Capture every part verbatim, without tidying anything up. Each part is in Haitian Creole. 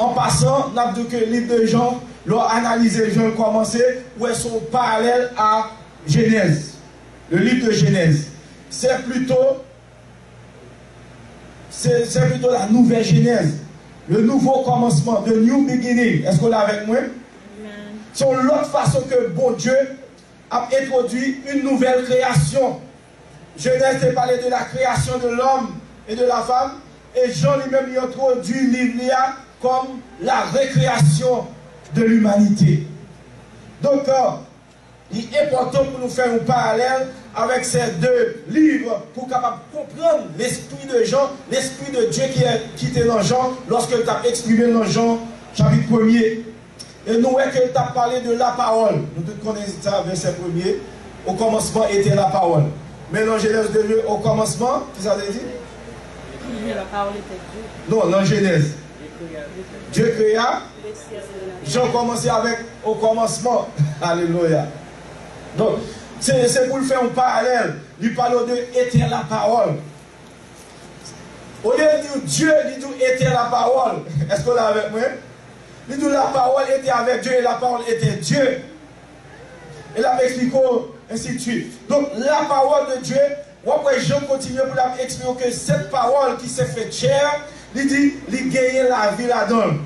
An pasan, n ap di ke liv de Jan, lè w analize jan l kòmanse, ou wè se yon paralèl a Jenèz, le livre de Genèse. C'est plutôt, c'est, c'est plutôt la nouvelle Genèse, le nouveau commencement, the new beginning. Èske w la avèk mwen? Se yon lòt fason ke Bondye ap entwodui une nouvelle création. Genèse te pale de la création de l'homme et de la femme, e Jan li menm li entwodui liv li a kòm la récréation de l'humanité. Donk, euh, li enpòtan pou nou fè yon paralèl avèk se de liv pou kapab konprann lespri de Jan, lespri de Dye ki, ki te nan Jan lòske l t ap eksprime l nan Jan chapit premye. E nou wè ke l t ap pale de lapawòl. Nou tout konnen sa, vèsè premye. Au commencement était la parole. Men nan Genèse deux, au commencement, ki sa te di? La parole était Dieu. Non, nan Genèse. Dieu créa. Jan kòmanse avèk au commencement. Alelouya. Donk, se, se pou l fè yon paralèl. Li pale de était la parole. Olye l di w Dye, li di w était la parole. Èske w la avèk mwen? Li di w la parole était avec Dieu et la parole était Dieu. E l ap eksplike w, ensi de suite. Donk, la parole de Dieu, w ap wè Jan kontinye pou l ap eksplike w ke cette parole qui s'est faite chair, li di, li genyen lavi ladan l.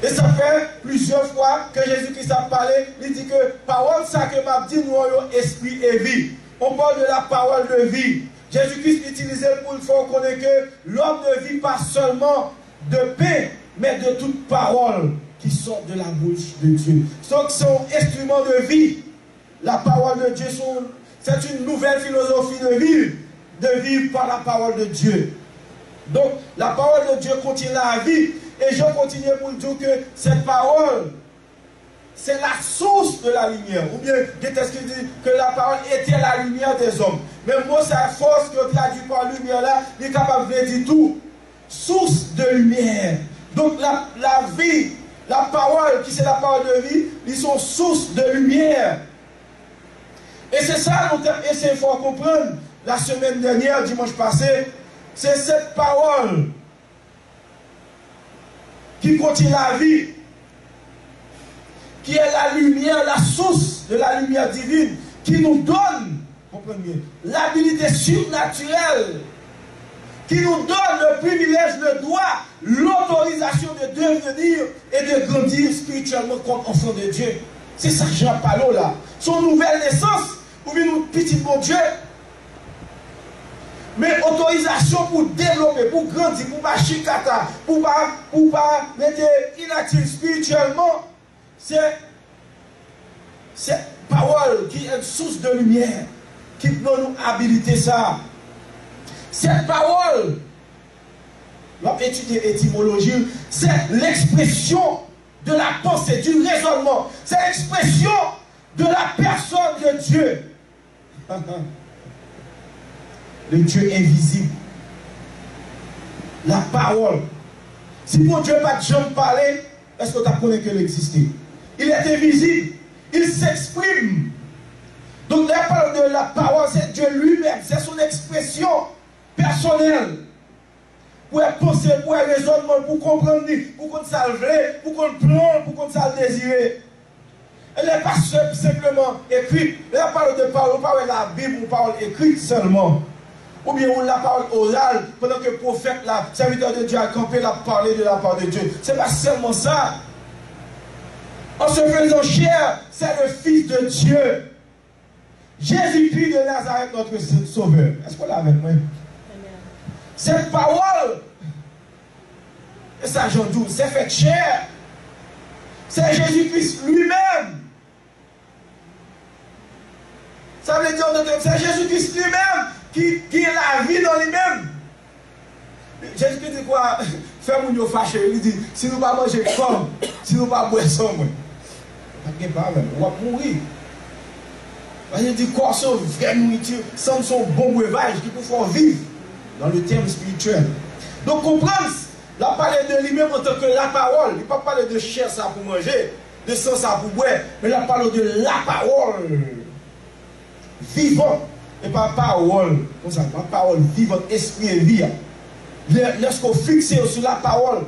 E sa fè plizyè fwa ke Jezi Kris ap pale, li di ke pawòl sa ke m ap di nou an yo espri e vi. On parle de la parole de vie. Jezi Kris itilize l pou l fè w konnen ke l'homme ne vit pas seulement de pain, mais de toute parole qui sort de la bouche de Dieu. Donk, se yon enstriman de vi. La parole de Dieu, se yon, c'est une nouvelle philosophie de vivre, de vivre par la parole de Dieu. Donc, la parole de Dieu contient la vie. E Jan kontinye pou l di w ke cette parole, c'est la source de la lumière. Oubyen, gen tèks ki di que la parole était la lumière des hommes. Men mo sa, force, ke yo tradui pa limyè la, li kapab vle di tou source de lumière. Donk, la, la vi, la parole, ki se la parole de vie, li se yon source de lumière. E se sa nou te eseye fè w konprann la semaine dernière, dimanche passé, c'est cette parole qui contient la vie, qui est la lumière, la source de la lumière divine, qui nous donne, comprenez bien, l'habilité surnaturelle, qui nous donne le privilège, le droit, l'autorisation de devenir et de grandir spirituellement comme enfant de Dieu. Se sa Jan ap pale w la. Se yon nouvèl nesans. Ou vin yon pitit Bondye. Men otorizasyon pou devlope, pou grandi, pou pa chikata, pou pa, pou pa rete inaktif espirityèlman, se, se pawòl ki est source de lumière, ki ban nou abilite sa. Cette parole, l ap etidye etimoloji l, c'est l'expression de la pensée, du raisonnement. C'est l'expression de la personne de Dieu. Le Dieu invisible. La parole. Si Bondye pa t janm pale, èske w t ap konnen ke l egziste? Il est invisible. Il s'exprime. Donc, la parole de la parole, c'est Dieu lui-même. C'est son expression personnelle. Pou wè panse l, pou wè rezònman l, pou konprann li, pou konn sa l vle, pou konn plan l, pou konn sa l dezire. E lè pastè senpleman ekri, lè l ap pale de pawòl, ou pa wè Labib, yon pawòl ekri sèlman. Oubyen yon lapawòl oral, pandan ke pwofèt la, sèvitè de Dye a kanpe, l ap pale de la part de Dieu. Se pa sèlman sa. En se faisant chair, c'est le Fils de Dieu. Jésus-Christ de Nazareth, notre Sauveur. Èske w la avèk mwen? Cette parole, e sa Jan di w, s'est faite chair. C'est Jésus-Christ lui-même. Sa vle di, an dòt tèm, se Jezi Kris li menm ki gen lavi nan li menm. Jezi Kris di kwa? Fè moun yo fache. Li di, si nou pa manje kò m, si nou pa bwè san mwen, pa t gen pawòl, w ap mouri. Paske li di, kò se yon vrè nouriti, san se yon bon brevaj ki pou fè w viv dans le terme spirituel. Donk, konprann, l ap pale de li menm antanke lapawòl. Li p ap pale de chè sa pou manje, de san sa pou bwè, men l ap pale w de lapawòl vivan. E pa pawòl, konsa, la parole vivante, espri e vi a. Lè, lèske w fikse yo sou lapawòl,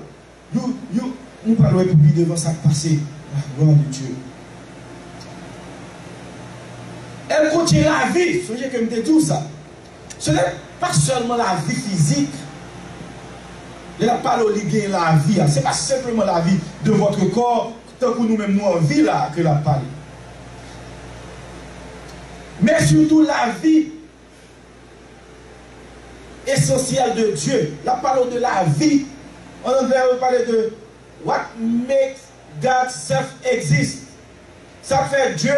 You, you, nou pral wè pou pi devan sa k pase. La gloire de Dieu. Elle contient la vie. Sonje ke m te di w sa. Ce n'est pas seulement la vie physique. Lè l ap pale w, li gen lavi a. Se pa senpleman lavi de votre corps, tankou nou menm nou an vi la, ke l ap pale. Men sitou lavi esansyèl de Dieu. L ap pale w de lavi. An anglè, yo pale de what makes God self exist. Sa k fè Dye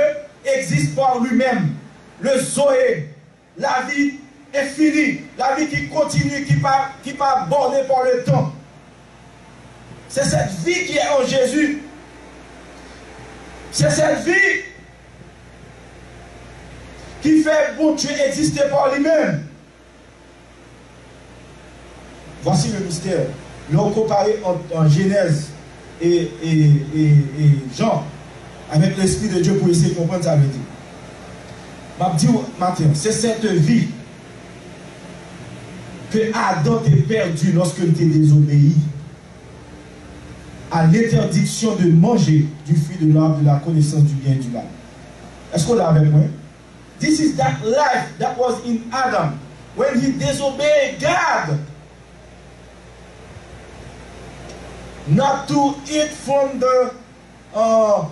egziste par lui-même. Le Zoé, lavi enfini, lavi ki kontini, ki pa, ki pa borne par le temps. C'est cette vie qui est en Jésus. C'est cette vie ki fè Bondye egziste par li menm. Voici le mystère. Lè w konpare ant, ant Jenèz e, e, e, e Jan avèk Lespri de Dye pou eseye konprann sa vle di. M ap di w maten, c'est cette vie que Adam te pèdi lorsque l te désobéi à l'interdiction de manger du fruit de l'arbre de la connaissance du bien et du mal. Èske w la avèk mwen? This is that life that was in Adam when he disobeyed God not to eat from the uh,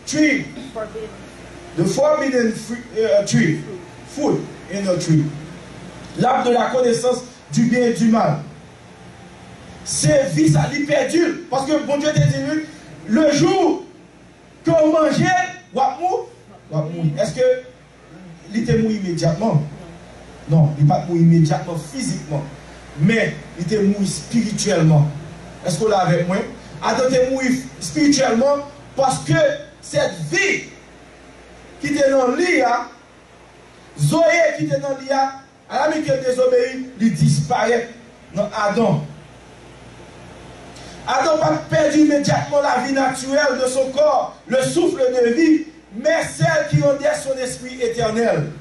tree, the forbidden fruit, uh, tree, fruit in the tree, l'arbre de la connaissance du bien et du mal. Se vi sa li pèdi l, paske Bondye te di li, le jour ke w manje l, w ap mou, w ap mouri. Èske li te mouri imedyatman? Non, li pa t mouri imedyatman fizikman, men li te mouri espirityèlman. Èske w la avèk mwen? Adan te mouri espirityèlman paske sèt vi ki te nan li a, Zoe ki te nan li a, Adan ke l dezobeyi, li disparèt nan Adan. Adan pa t pèdi imedyatman lavi natirèl de son corps, le souffle de vie, mais celle qui rendait son esprit éternel.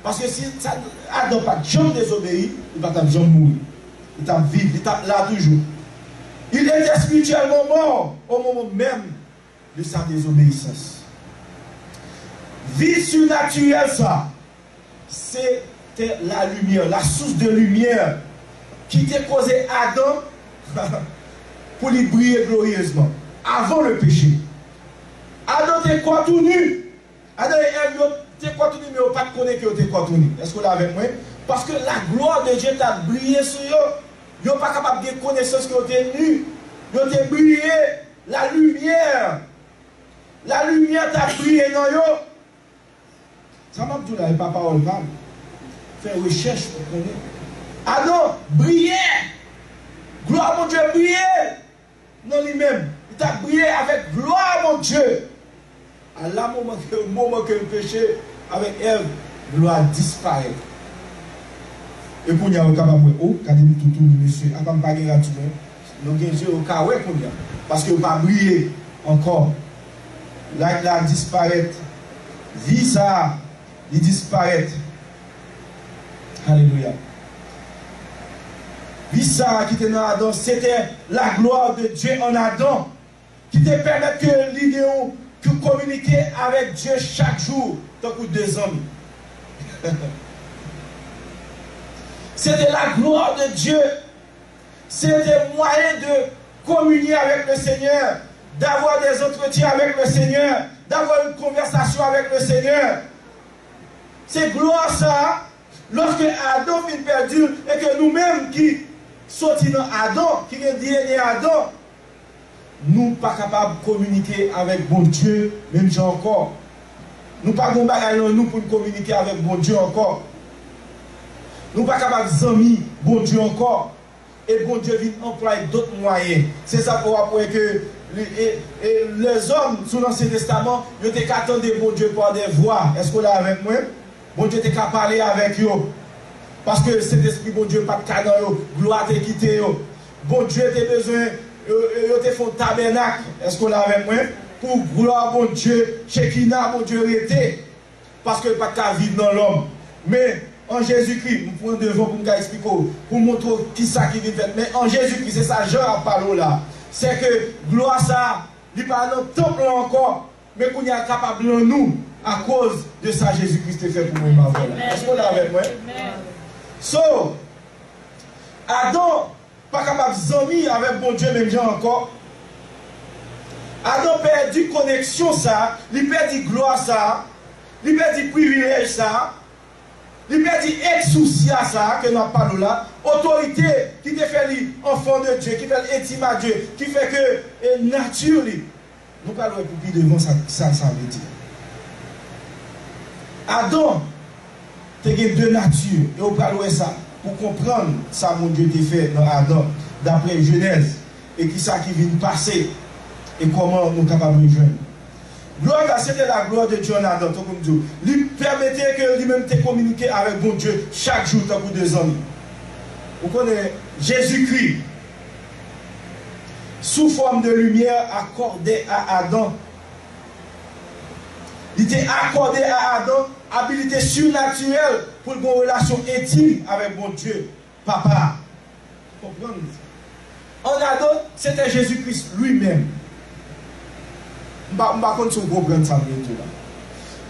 Paske si sa, Adan pa t janm dezobeyi, li pa t ap janm mouri. Li t ap viv, li t ap la toujou. Il était spirituellement mort au moment même de sa désobéissance. Vi sinatirèl sa, se te la limyè, la source de lumière, ki te koze Adan pou li briye gloriyezman, avan le péché. Adan te kò tou ni. Adan e Èv yo te kò tou ni, men yo pa t konnen ke yo te kò tou ni. Èske w la avèk mwen? Paske la gloire de Dieu t ap briye sou yo. Yo pa kapab gen konesans ke yo te ni. Yo te briye. La limyè. La limyè t ap briye nan yo. Sa m ap di w la, e pa pawòl pa m. Fè rechèch pou konnen. Adan briye. Glwa Bondye briye nan li menm. Li t ap briye avèk glwa Bondye. Ala moman ke, moman ke l peche avèk Èv, glwa disparèt. E kounye a, yo kapab wè, o, gade m toutouni, mesye. Apa m pa gen rad sou mwen? Nou gen je, yo ka wè kounye a. Paske yo pa briye ankò. Light la disparèt. Vi sa a, li disparèt. Alelouya. Vi sa a ki te nan Adan, se te la gloire de Dieu en Adam, ki te pèmèt ke li gen yon, ke kominike avèk Dye chak jou, tankou de zanmi. Se te la gloire de Dieu. C'était moyen de communier avec le Seigneur, d'avoir des entretiens avec le Seigneur, d'avoir une conversation avec le Seigneur. Se glwa sa a, lòske Adan fin pèdi l, e ke nou menm ki soti nan Adan, ki gen D N A Adan, nou pa kapab kominike avèk Bondye menm jan ankò. Nou pa gen bagay nan nou pou n kominike avèk Bondye ankò. Nou pa kapab zanmi Bondye ankò. E Bondye vin anplwaye dòt mwayen. Se sa w ap wè ke e, e, lèzòm sou Lansyen Testaman, yo te ka tande Bondye pa de vwa. Èske w la avèk mwen? Bondye te ka pale avèk yo. Paske Sentespri Bondye pa t ka nan yo. Glwa te kite yo. Bondye te bezwen, yo, yo, yo te fè yon tabènak. Èske w la avèk mwen? Pou glwa Bondye, Chekina Bondye rete. Paske l pa t ka viv nan lòm. Men, an Jezikri, m pran devan pou m ka eksplike w, pou m montre w kisa ki vin fèt. Men an Jezikri, se sa Jan ap pale w la. Se ke glwa sa a, li pa nan tanp lan ankò, men kounye a l kapab lan nou akoz de sa Jezi Kris te fè pou mwen m avè w la. Èske w la avèk mwen? So, Adan pa kapab zanmi avèk Bondye menm jan ankò. Adan pèdi koneksyon sa a, li pèdi glwa sa a, li pèdi privilèj sa a, li pèdi exousia sa a ke n ap pale w la, otorite ki te fè li enfant de Dieu, ki fè l entim a Dye, ki fè ke, e, nati li. Nou pral wè pou pi devan sa, sa, sa vle di. Adan te gen de nati, e w pral wè sa pou konprann sa Bondye te fè nan Adan, daprè Jenèz, e kisa ki vin pase, e kòman nou kapab rejwenn. Gloire, c'était la gloire de Dieu en Adam, tankou m di w. Li pèmete ke li menm te kominike avèk Bondye chak jou, tankou de zanmi. Ou konnen, Jezikri, sou fòm de limyè, akòde a Adan. Li te akòde a Adan abilite sinatirèl pou l gen yon relasyon entim avèk Bondye, Papa a. Konprann sa. An Adan, se te Jezi Kris li menm. M pa, m pa konn si w konprann sa m vle di w la.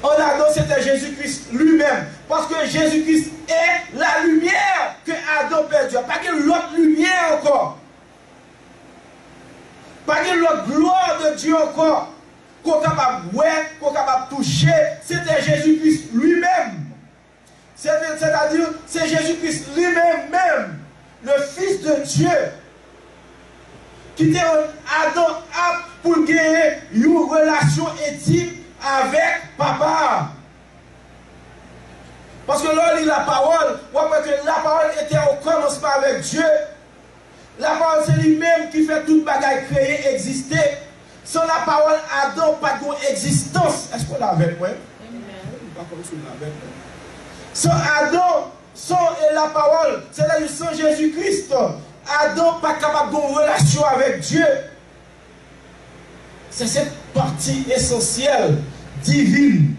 An Adan, se te Jezi Kris li menm. Paske Jezi Kris est la lumière que Adam pèdi. Pa gen lòt limyè ankò. Pa gen lòt glwa de Dye ankò ke w kapab wè, ke w kapab touche. Se te Jezi Kris li menm. Se, sètadi, se Jezi Kris li menm menm, le Fils de Dieu, ki te rann Adan ap pou l genyen yon relasyon entim avèk Papa a. Paske lè w li lapawòl, w ap wè ke lapawòl était au commencement avec Dieu. Lapawòl se li menm ki fè tout bagay kreye, egziste. San lapawòl, Adan pa t gen egzistans. Èske w la avèk mwen? M pa konn si w la avèk mwen. San Adan, san, e, lapawòl, sètadi san Jezi Kris, Adan pa t kapab gen yon relasyon avèk Dye. Se, se pati esansyèl, divin.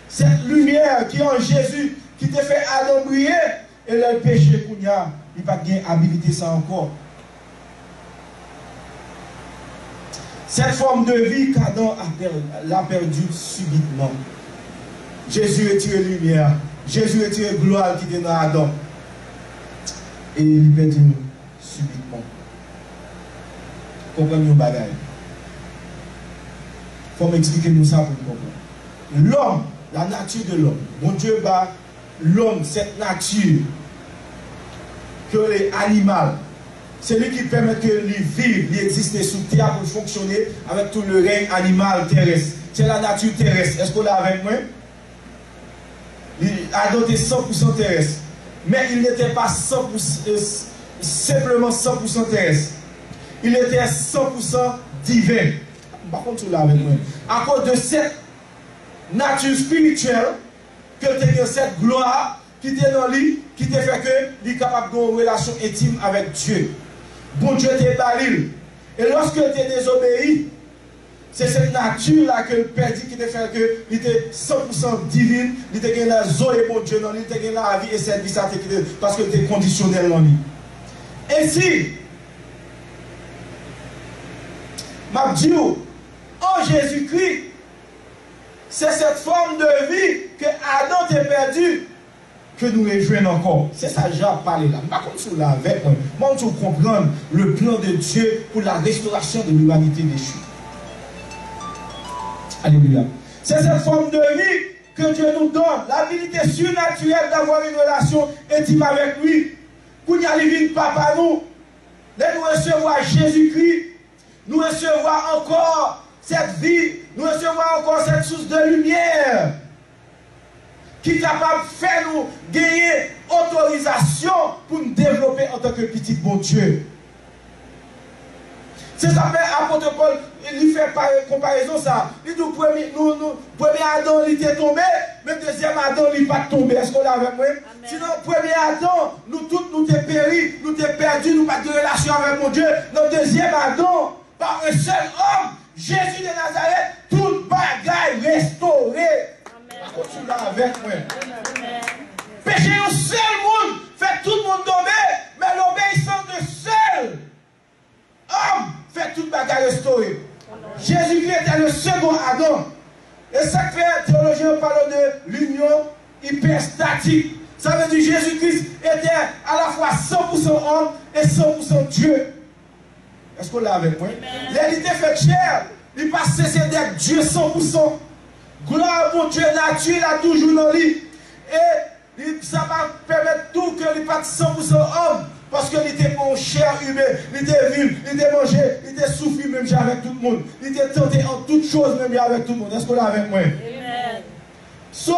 Cette lumière qui en Jésus, ki te fè Adan briye, e lè l peche kounye a, li pa t gen abilite sa ankò. Cette forme de vie qu'Adam a per-, l'a perdue subitement. Jezi retire limyè a. Jezi retire glwa l ki te nan Adan. E li pèdi l. Sibitman. Konprann yon bagay. Fò m eksplike nou sa pou n konprann. Lòm, la nature de l'homme. Bondye ba lòm, cette nature, ke yo rele animal. Se li ki pèmèt ke li viv, li egziste sou tè a pou l fonksyone avèk tout le règne animal terrestre. C'est la nature terrestre. Èske w la avèk mwen? Li, Adan te san pou san terès. Men il n'était pas cent pour cent, euh, simplement cent pour cent terrestre. Il était cent pour cent divin. M pa konn si w la avèk mwen. Akoz de cette nature spirituelle, ke l te gen cette gloire ki te nan li, ki te fè ke li kapab gen yon relasyon entim avèk Dye. Bondye te ba li l. E lòske l te dezobeyi, se sèt nati la ke l pèdi ki te fè ke li te san pou san divin, li te gen la Zoe Bondye nan li, li te gen lavi e sèvis a te kite, paske l te kondisyonèl nan li. Ensi, m ap di w, an Jezikri, se sèt fòm de vi ke Adan te pèdi, ke nou rejwenn ankò. Se sa Jan ap pale la. M pa konn si w la avèk mwen. M pa konn si w konprann le plan de Dieu pour la restauration de l'humanité déchue. Alléluia. C'est cette forme de vie que Dieu nous donne, l'habilité surnaturelle d'avoir une relation intime avec lui. Kounye a li vin papa nou. Lè nou resevwa Jezikri, nou resevwa ankò sèt vi, nou resevwa ankò sèt sous de limyè ki kapab fè nou genyen otorizasyon pou n devlope antanke pitit Bondye. Se sa fè apot Pòl, li fè pare-, konparezon sa. Li di w premye, nou, nou, premye Adan, li te tonbe, men dezyèm Adan, li pa t tonbe. Èske w la avèk mwen? Amèn. Si nan premye Adan, nou tout, nou te peri, nou te pèdi, nou pa t gen relasyon avèk Bondye, nan dezyèm Adan, par un seul homme, Jésus de Nazareth, tout bagay restore. Amèn. Akoz ou la avèk mwen? Amèn. Peche yon sèl moun fè tout moun tonbe, men lobeyisans de sèl òm Se sa k fè teyolojyen yo pale de l'union hypostatique. Sa vle di Jezi Kris était à la fois cent pour cent homme et cent pour cent Dieu. Èske w la avèk mwen? Lè li te fèt chè, li pa sese d'être Dieu cent pour cent. Glwa Bondye, nati l la toujou nan li. E li, sa pa pèmèt tou ke li pa t cent pour cent homme, paske li te pran yon chè imen, li te viv, li te manje, li te soufri menm jan avèk tout moun. Li te tante an tout choz menm jan avèk tout moun. Èske w la avèk mwen? So,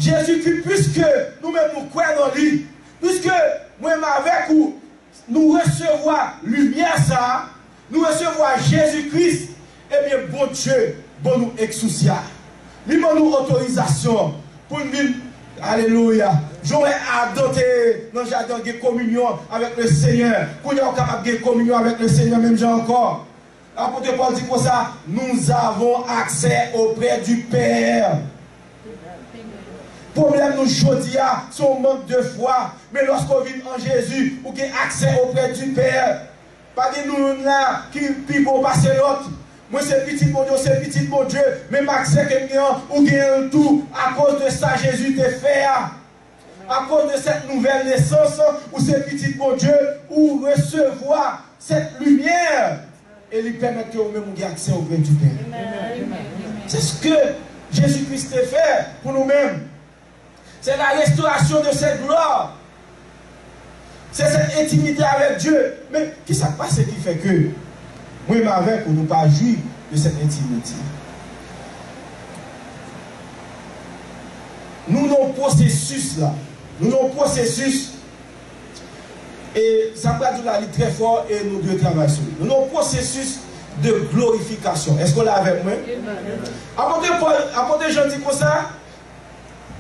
Jezikri, piske nou menm nou kwè nan li, piske mwen menm avèk ou, nou resevwa limyè sa a, nou resevwa Jezi Kris, ebyen, Bondye ban nou eksousi a. Li ban nou otorizasyon pou n vin, alelouya. Jan w wè Adan te ye nan jaden an, gen kominyon avèk Lesenyè. Kounye a, w kapab gen kominyon avèk Lesenyè menm jan ankò. Apot Pòl di konsa, nous avons accès auprès du Père. Pwoblèm nou jodi a, se yon mank de fwa. Men lòske w vin an Jezi, ou gen aksè oprè di Pè. Pa gen nou youn la ki pi bon pase lòt. Mwen se pitit Bondye, w se pitit Bondye. Menm aksè ke m gen an, ou genyen l tou. Akoz de sa Jezi te fè a. Akoz de cette nouvelle naissance, ou se pitit Bondye, ou resevwa cette lumière. E li pèmèt ke ou menm ou gen aksè oprè di Pè. C'est ce que Jésus-Christ te fè pou nou menm. C'est la restauration de cette gloire. C'est cette intimité avec Dieu. Men ki sa k pase ki fè ke mwen menm avèk ou, nou pa jwi de cette intimité? Nou nan yon pwosesis la. Nou nan yon pwosesis. E sa m pral di w la, li trè fò e nou dwe travay sou li. Nou nan yon pwosesis de glorifikasyon. Èske w la avèk mwen? Apot Pòl, apot Jan di konsa,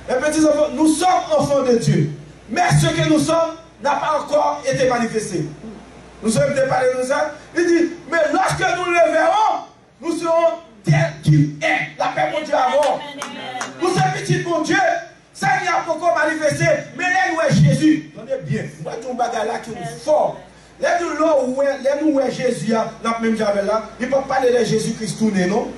mes petits enfants, nous sommes enfants de Dieu, mais ce que nous sommes n'a pas encore été manifesté. Nou sonje m te pale nou sa? Li di, mais lorsque nous le verrons, nous serons tels qu'il est. Lapè Bondye avè w. Nou se pitit Bondye. Sa ki a poko manifeste, men lè nou wè Jezi, tande byen, m pral di yon bagay la ki fò. Lè nou, lè w wè, lè nou wè Jezi a, n ap menm jan avè l la, li p ap pale lè Jezi Kris tounen, non.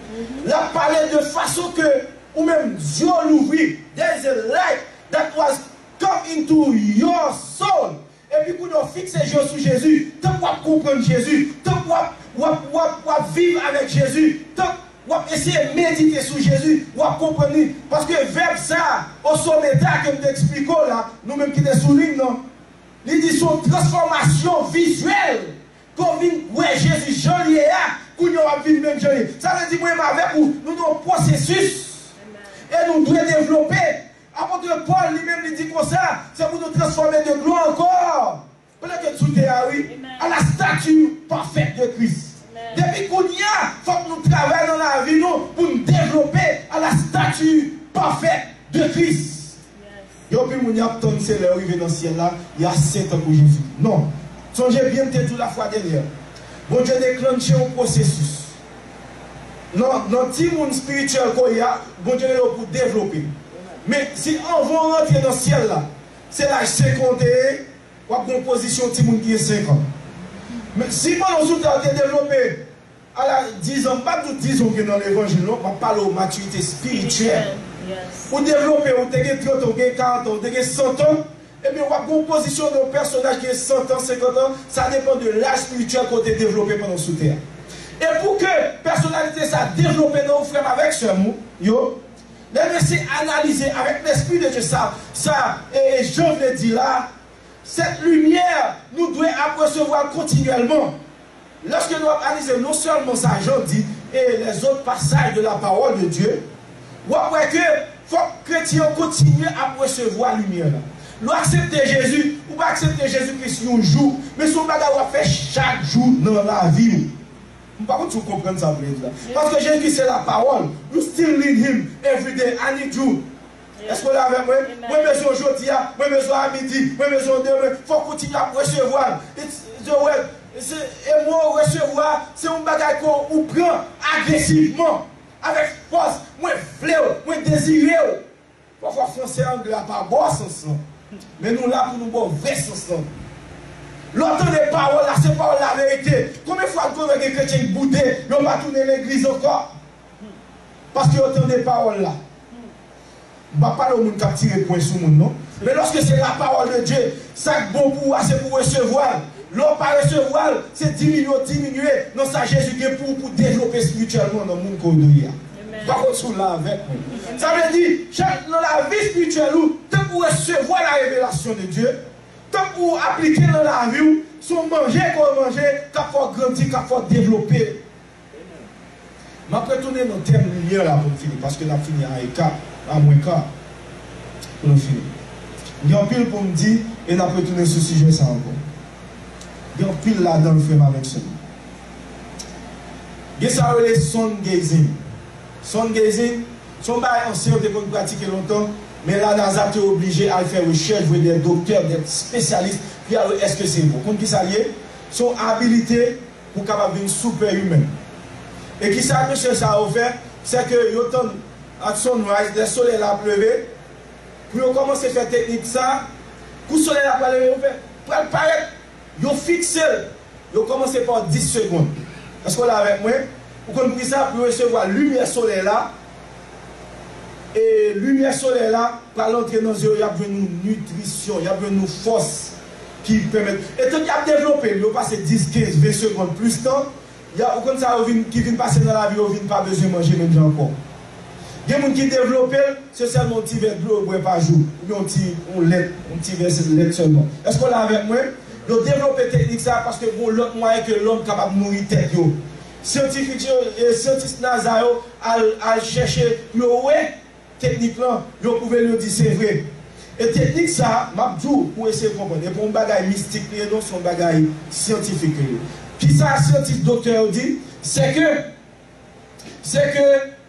L ap pale de fason ke ou menm, zye w louvri. There is a light that was come into your soul. Epi kounye a w fikse je w sou Jezi, tank w ap konprann Jezi, tank w ap, w ap, w ap, w ap viv avèk Jezi, tank w ap eseye medite sou Jezi, w ap konprann li. Paske vèb sa a, osometa, ke m te eksplike w la, nou menm ki te sou liy nan, li di se yon transfòmasyon vizyèl, ke w vin wè Jezi jan l ye a, kounye a w ap vin menm jan l ye. Sa vle di mwen menm avèk ou, nou nan yon pwosesis. E nou dwe devlope. Apot Pòl li menm li di konsa, se pou nou transfòme de glwa an glwa. Pandan ke n sou tè a, wi, à la stature parfaite de Christ. Depi kounye a, fòk nou travay nan lavi nou pou n devlope à la stature parfaite de Christ. Gen anpil moun y ap tann se lè yo rive nan syèl la, y a sent tankou Jezi. Non. Sonje byen, m te di w lafwa dènyè. Bondye deklanche yon pwosesis. Nan, nan timoun espirityèl ke w ye a, Bondye rele w pou devlope. Men si anvan w rantre nan syèl la, se laj senk an w te ye, w ap gen yon pozisyon timoun ki gen senk an. Men si pandan w sou tè a w te devlope a laj diz an, m p ap di w diz an w gen nan levanjil non, m ap pale w matirite espirityèl. Ou devlope, ou te gen trant an, ou gen karant an, ou te gen san an, ebyen w ap gen yon pozisyon de yon pèsonaj ki gen san an, senkant an, sa depann de laj espirityèl ke w te devlope pandan w sou tè a. E pou ke pèsonalite sa devlope nan ou, frè m avèk sè m yo, lè nou eseye analize avèk lespri de Dye sa, sa, e, e Jan vle di la, cette lumière, nou dwe ap resevwa l kontinyèlman. Lòske nou ap analize non sèlman sa Jan di, e lèzòt pasaj de la parole de Dieu, w ap wè ke fòk kretyen an kontinye ap resevwa limyè la. Lè w aksepte Jezi, ou pa aksepte Jezi Kris yon jou, men se yon bagay w ap fè chak jou nan lavi w. M pa konn si w konprann sa m vle di la. Paske Jezi se la parole. You still need him every day. I need you. Èske w la avèk mwen? Mwen bezwen w jodi a, mwen bezwen w a midi, mwen bezwen w demen. Fò w kontinye ap resevwa l. It's the word. Se, e mo resevwa, se yon bagay ke w pran agresivman, avèk fòs. Mwen vle w, mwen dezire w. Pafwa fransè, anglè a pa ba w sans lan. Men nou la pou nou ba w vrè sans lan. Lè w tande pawòl la, se pawòl laverite. Konbyen fwa n konn wè gen kretyen k boude, yo pa tounen legliz ankò? Paske yo tande pawòl la. M pa pale w moun k ap tire pwen sou moun, non. Men lòske se la parole de Dieu, sa k bon pou ou a, se pou w resevwa l. Lè w pa resevwa l, se diminye w diminye nan sa Jezi gen pou ou pou devlope espirityèlman nan moun ke w dwe ye a. M pa konn si w la avèk mwen. Sa vle di, chak nan lavi espirityèl ou, tank ou resevwa la revelasyon de Dieu, tank ou aplike l nan lavi w, se yon manje ke w manje, k ap fè w grandi, k ap fè w devlope. M ap retounen nan tèm limyè la pou m fini, paske n ap fini a eka, a mwen ka, pou nou fini. Gen anpil pou m di, e n ap retounen sou sijè sa ankò. Gen anpil ladan l, frè m avèk sè m. Gen sa yo rele sun gazing. Sun gazing, se yon bagay ansyen yo te konn pratike lontan, men la NASA te oblije al fè rechèch, voye de doktè, de espesyalis, pou y al wè èske se vre. Ou konn kisa l ye? Se yon abilite pou w kapab vin super human. E kisa mesye sa yo fè? Sèke yo tann ak sunrise, lè solèy la ap leve, pou yo kòmanse fè teknik sa, kou solèy la pral leve, yo fè, pral parèt, yo fikse l, yo kòmanse pa dis segonn. Èske w la avèk mwen? Ou konn poukisa? Pou yo resevwa limyè solèy la, e limyè solèy la pral antre nan zye yo, y ap jwenn yon nitrisyon, y ap jwenn yon fòs ki pèmèt, etan y ap devlope l, yo pase dis, kenz, ven segonn, plis tan, y a, ou konn sa yo vin, ki vin pase nan lavi yo, vin pa bezwen manje menm jan ankò. Gen moun ki devlope l, se sèlman yon ti vè dlo yo bwè pa jou, oubyen yon ti, yon lèt, yon ti vè lèt sèlman. Èske w la avèk mwen? Yo devlope teknik sa a paske gen yon lòt mwayen ke lòm kapab nouri tèt yo. Syantifik yo, e syantis NASA yo al, al chèche pou yo wè teknik lan, yo pwouve l, yo di se vre. E teknik sa a, m ap di w pou w eseye konprann. E pa yon bagay mistik li ye non, se yon bagay syantifik li ye. Kisa syantis doktè yo di? Sèke, sèke,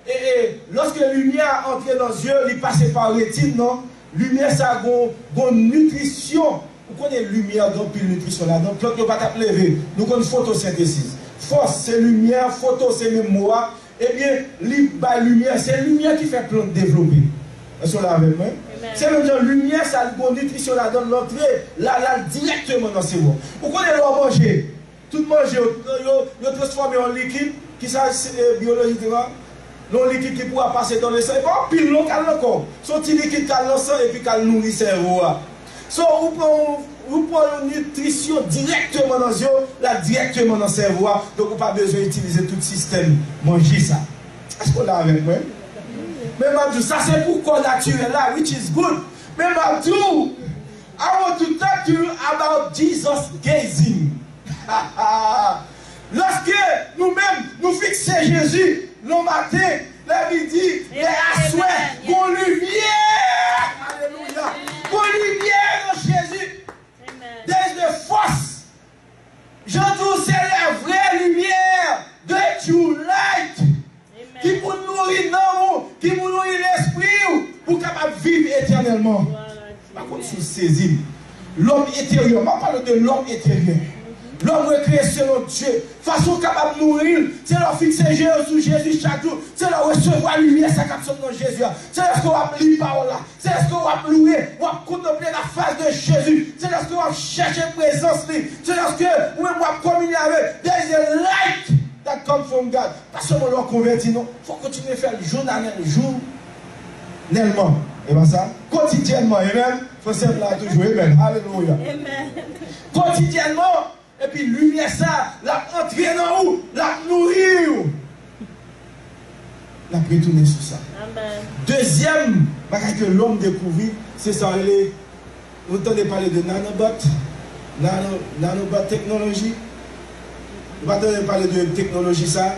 e, e, lòske limyè a antre nan zye, li pase pa retin nan, limyè sa a gon, gon nitrisyon. Ou konnen limyè gen anpil nitrisyon ladan, plant yo pa t ap leve. Nou konn fotosentesis. Fòs se limyè, foto se menm mo a. Ebyen, li bay limyè, se limyè ki fè plant devlope. Èske w la avèk mwen? Se menm jan limyè sa, li gon nitrisyon ladan l, l antre, l al, l al dirèkteman nan sèvo. Ou konnen lè w manje, tout manje yo, yo, yo transfòme an likid, kisa, e, byoloji di la? Nan likid ki pou a pase nan le san, e pa anpil non k al nan kò w. Se yon ti likid k al nan san epi k al nouri sèvo a. So, ou pran, ou pran yon nitrisyon dirèkteman nan zye w, l al dirèkteman nan sèvo a, donk ou pa bezwen itilize tout sistèm manje sa. Èske w la avèk mwen? Men m ap di w, sa se pou kò natirèl la, which is good. Men m ap di w, I want to talk to you about Jesus gazing. Lòske nou menm, nou fikse Jezi, nan maten, lè midi, lè aswè, gon limyè. Alelouya. Gon limyè nan Jezi. There is the force. Jan di w se la vrè limyè, the true light, ki pou nouri nanm ou, ki pou nouri lespri w, pou w kapab viv etènèlman. Pa konn si w sezi m. Lòm enteryè, m ap pale de lòm enteryè. Lòm rekreye selon Dye. Fason w kapab nouri l, se lè w fikse je w sou Jezi chak jou, se lè w resevwa limyè sa k ap sot nan Jezi a, se lèske w ap li pawòl la, se lèske w ap louwe, w ap kontanple la fas de Jezi, se lèske w ap chèche prezans li, se lèske ou menm w ap kominye avè l. There is a light that come from God. Pa sèlman lè w konvèti non. Fò w kontinye fè l jounalè, jounèlman. E pa sa? Kotidyènman, amen. Fransè m la toujou, amen. Alelouya. Kotidyènman, epi limyè sa, l ap antre nan ou, l ap nouri w. N ap retounen sou sa. Dezyèm bagay ke lòm dekouvri, se sa yo rele, nou tande pale de nanobot, nano, nanobot teknoloji. Nou pa tande pale de teknoloji sa.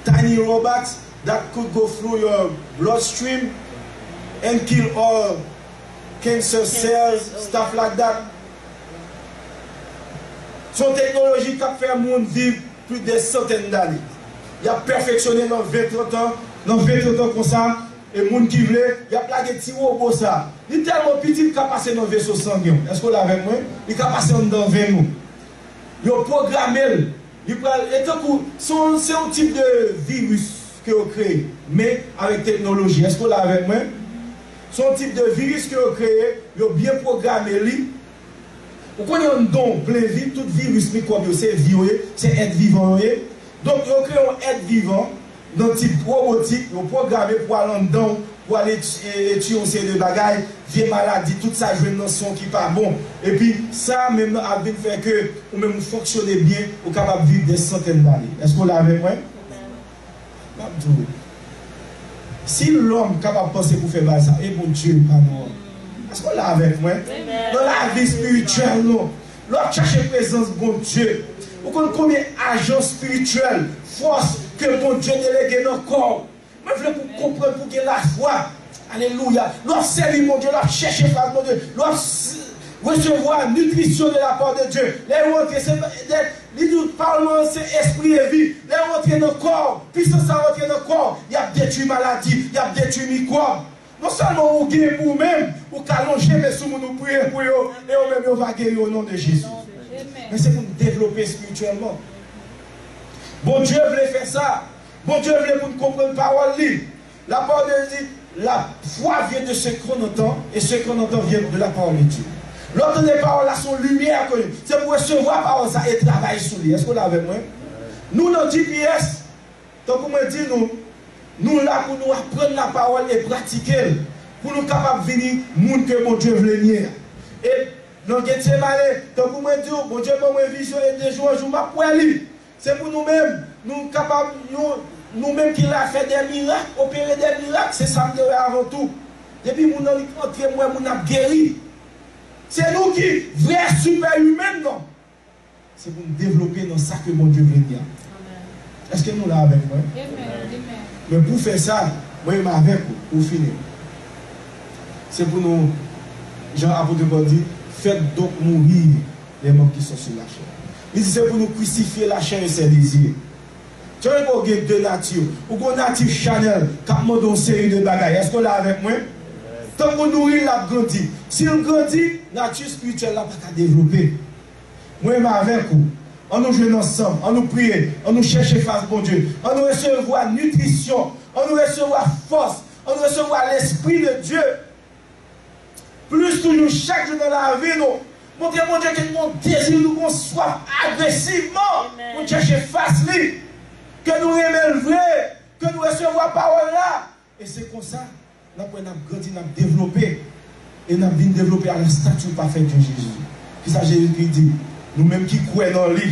Tiny robots that could go through your bloodstream and kill all cancer cells, stuff like that. Se yon teknoloji k ap fè moun viv plis de santèn dane. Y ap pèfeksyone nan ven, trant an, nan ven, trant an konsa, e moun ki vle, y ap lage ti wobo sa. Li tèlman piti, li ka pase nan veso sangen w. Èske w la avèk mwen? Li ka pase anndan venn ou. Yo pwograme l. Li pral, e tankou, se yon, se yon tip de viris ke yo kreye, men avèk teknoloji. Èske w la avèk mwen? Se yon tip de viris ke yo kreye, yo byen pwograme li. Ou konnen anndan w plen vi, tout viris, mikwòb yo, se vi yo ye, se èt vivan yo ye. Donk, yo kreye yon èt vivan, nan tip wobotik, yo pwograme pou al anndan w, pou al eti-, e, etye yon seri de bagay, vye maladi, tout sa jwenn nan san w ki pa bon. Epi sa menm nan ap vin fè ke ou menm ou fonksyone byen, ou kapab viv dè santèn dane. Èske w la avèk mwen? M ap di w, si lòm kapab panse pou fè bagay sa, e Bondye pa nou an? Èske w la avèk mwen? Nan lavi espirityèl nou, lè w ap chache prezans Bondye, ou konn konbyen ajan espirityèl, fòs ke Bondye delege nan kò w? Mwen vle pou w konprann, pou w gen lafwa. Alelouya. Lè w ap sèvi Bondye, lè w ap chèche fas Bondye, lè w ap s-, resevwa nitrisyon de la part de Dieu. Lè yo antre, se, lè, li di pawòl mwen se espri e vi. Lè yo antre nan kò w, pisans sa yo antre nan kò w, y ap detwi maladi, y ap detwi mikwòb. Non sèlman ou gen pou ou menm, ou ka lonje men sou moun ou priye pou yo, e yo menm yo va geri o non de Jezi. Men se pou n devlope espirityèlman. Bondye vle fè sa. Bondye vle pou n konprann pawòl li. La parole de Dieu dit, la foi vient de ce qu'on entend, et ce qu'on entend vient de la parole de Dieu. Lè w tande pawòl la, se yon limyè ke se pou resevwa pawòl sa e travay sou li. Èske w la avèk mwen? Nou nan G P S, tankou mwen di nou, nou la pou nou aprann lapawòl e pratike l, pou nou kapab vini moun ke Bondye vle n ye a. E nan Getsemane, tankou mwen di w, Bondye ban mwen vizyon e de jou an jou, m ap wè li. Se pou nou menm, nou kapab, nou, nou menm ki la fè de mirak, opere de mirak, se sa m te wè avan tou. Depi moun nan li antre, m wè moun ap geri. Se nou ki vrè sipè imen nan. Se pou n devlope nan sa ke Bondye vle n ye a. Èske nou la avèk mwen? Men pou fè sa, mwen menm avèk ou, pou fini. Se pou nou, jan apot Pòl di, faites donc mourir les membres qui sont sur la chair. Li di se pou nou krisifye lachè e sè dezi. Tande, ou gen de nati. Ou gen yon nati chanèl k ap mande yon seri de bagay. Èske w la avèk mwen? Tank ou nouri l, l ap grandi. Si l grandi, nati espirityèl la pa ka devlope. Mwen menm avèk ou, ann nou jwenn ansanm, ann nou priye, ann nou chèche fas Bondye, ann nou resevwa nitrisyon, ann nou resevwa fòs, ann nou resevwa Lespri de Dye. Plis toujou, chak jou nan lavi nou, montre Bondye ke nou gon dezi, nou gon swaf agresivman pou n chèche fas li, ke nou renmen l vre, ke nou resevwa pawòl la. E se konsa, n ap wè n ap grandi, n ap devlope, e n ap vin devlope à la stature parfaite de Jésus. Kisa Jezikri di? Nou menm ki kwè nan li,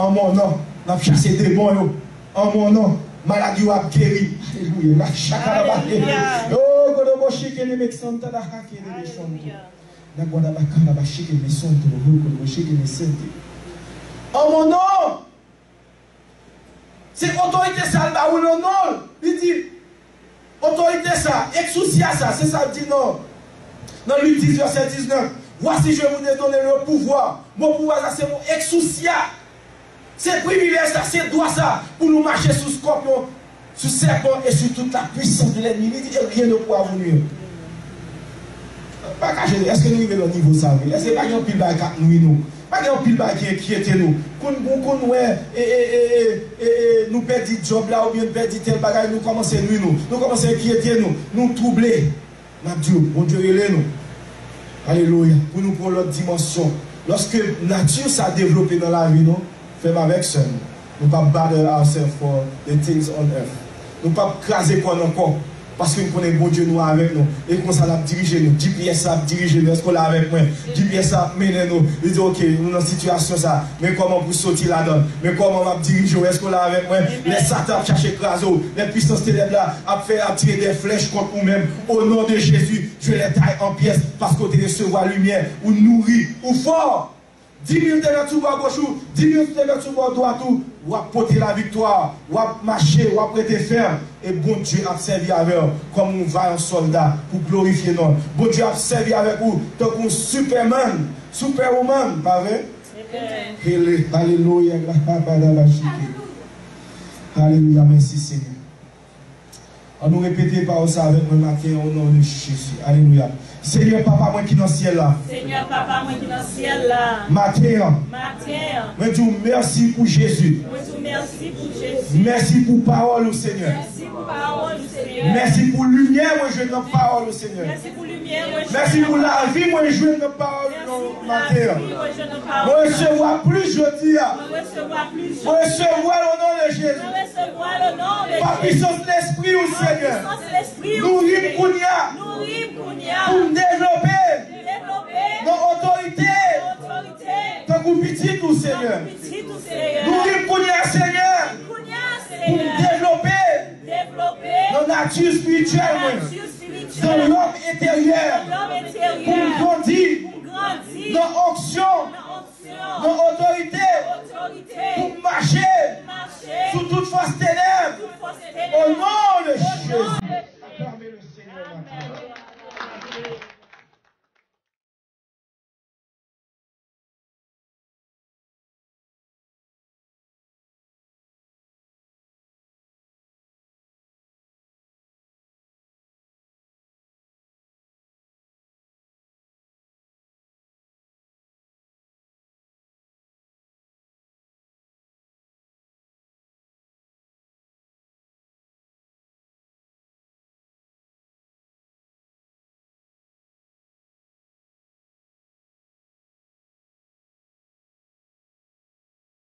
an mon non, n ap chase demon yo, an mon non, maladi yo ap geri. Alelouya. La chakalaba. Alelouya. Yo, godobo shikene meksanta la hakene mechonto. Alelouya. Na guadaba kalaba shikene sonto, godobo shikene sente. An mon non! Se otorite sa l ba ou nan non l. Li di, otorite sa, eksousia sa, se sa l di nan, nan Lik dis, vèsè diznèf. Voici, je vous ai donné le pouvoir. Mo pouvwa sa, se mo eksousia. Se privilèj sa, se dwa sa, pou nou mache sou skòpyon, sou sèpan e sou tout la puissance de l'ennemi. Li di, et rien ne pourra vous nuire. Pa kache, èske nou rive nan nivo sa vre? Èske pa gen anpil bagay k ap nwi nou? Pa gen anpil bagay ki enkyete nou? Konn, ou konn wè, e, e, e, e, e, e, nou pèdi djòb la, oubyen n pèdi tèl bagay, nou kòmanse nwi nou. Nou kòmanse enkyete nou. Nou twouble. M ap di w, Bondye rele nou. Alelouya. Pou nou pran lòt dimansyon. Lòske nati sa devlope nan lavi nou, frè m avèk sè m, nou p ap bother ourselves for the things on earth. Nou p ap kraze kò n ankò. Paske n konnen Bondye nou avèk nou. E konsa l ap dirije nou. G P S la ap dirije nou. Èske w la avèk mwen? G P S la ap mennen nou. Li di, "Ok, nou nan sitiyasyon sa. Men kòman pou soti ladan l. Men kòman m ap dirije w. Èske w la avèk mwen?" Lè Satan ap chache kraze w, lè pisans tenèb la ap fè, ap tire de flèch kont ou menm, o non de Jezi, je les taille en pièces, paske w te resevwa limyè, ou nouri, ou fò. Di mil te mèt sou bò goch ou, di mil te mèt sou bò dwat ou, w ap pote laviktwa, w ap mache, w ap rete fèm, e Bondye ap sèvi avè w kòm yon vayan sòlda pou glorifye non l. Bondye ap sèvi avèk ou tankou yon Superman, Superwoman, pa vre? Hele, alelouya, la, la, la, la, chike. Alelouya, mèsi, Senyè. Ann nou repete pawòl sa avèk mwen maten an, o non de Jezi. Alelouya. Senyè, Papa mwen ki nan syèl la. Senyè, Papa mwen ki nan syèl la. Maten an. Maten an. Mwen di w mèsi pou Jezi. Mwen di w mèsi pou Jezi. Mèsi pou pawòl ou, Senyè. Mèsi pou pawòl ou, Senyè. Mèsi pou limyè mwen jwenn nan pawòl ou, Senyè. Mèsi pou limyè mwen jwenn nan pawòl ou. Mèsi pou lavi mwen jwenn nan pawòl ou maten an. Mèsi pou lavi mwen jwenn nan pawòl ou. Mwen resevwa plis jodi a. Mwen resevwa plis jodi a. Mwen resevwa l o non de Jezi. Mwen resevwa Pa pwisans Lespri w, Senyè. Nouri m kounye a pou m devlope nan otorite tankou pitit ou, Senyè. Nouri m kounye a, Senyè, pou m devlope nan nati espirityèl mwen, nan lòm enteryè, pou m grandi nan onksyon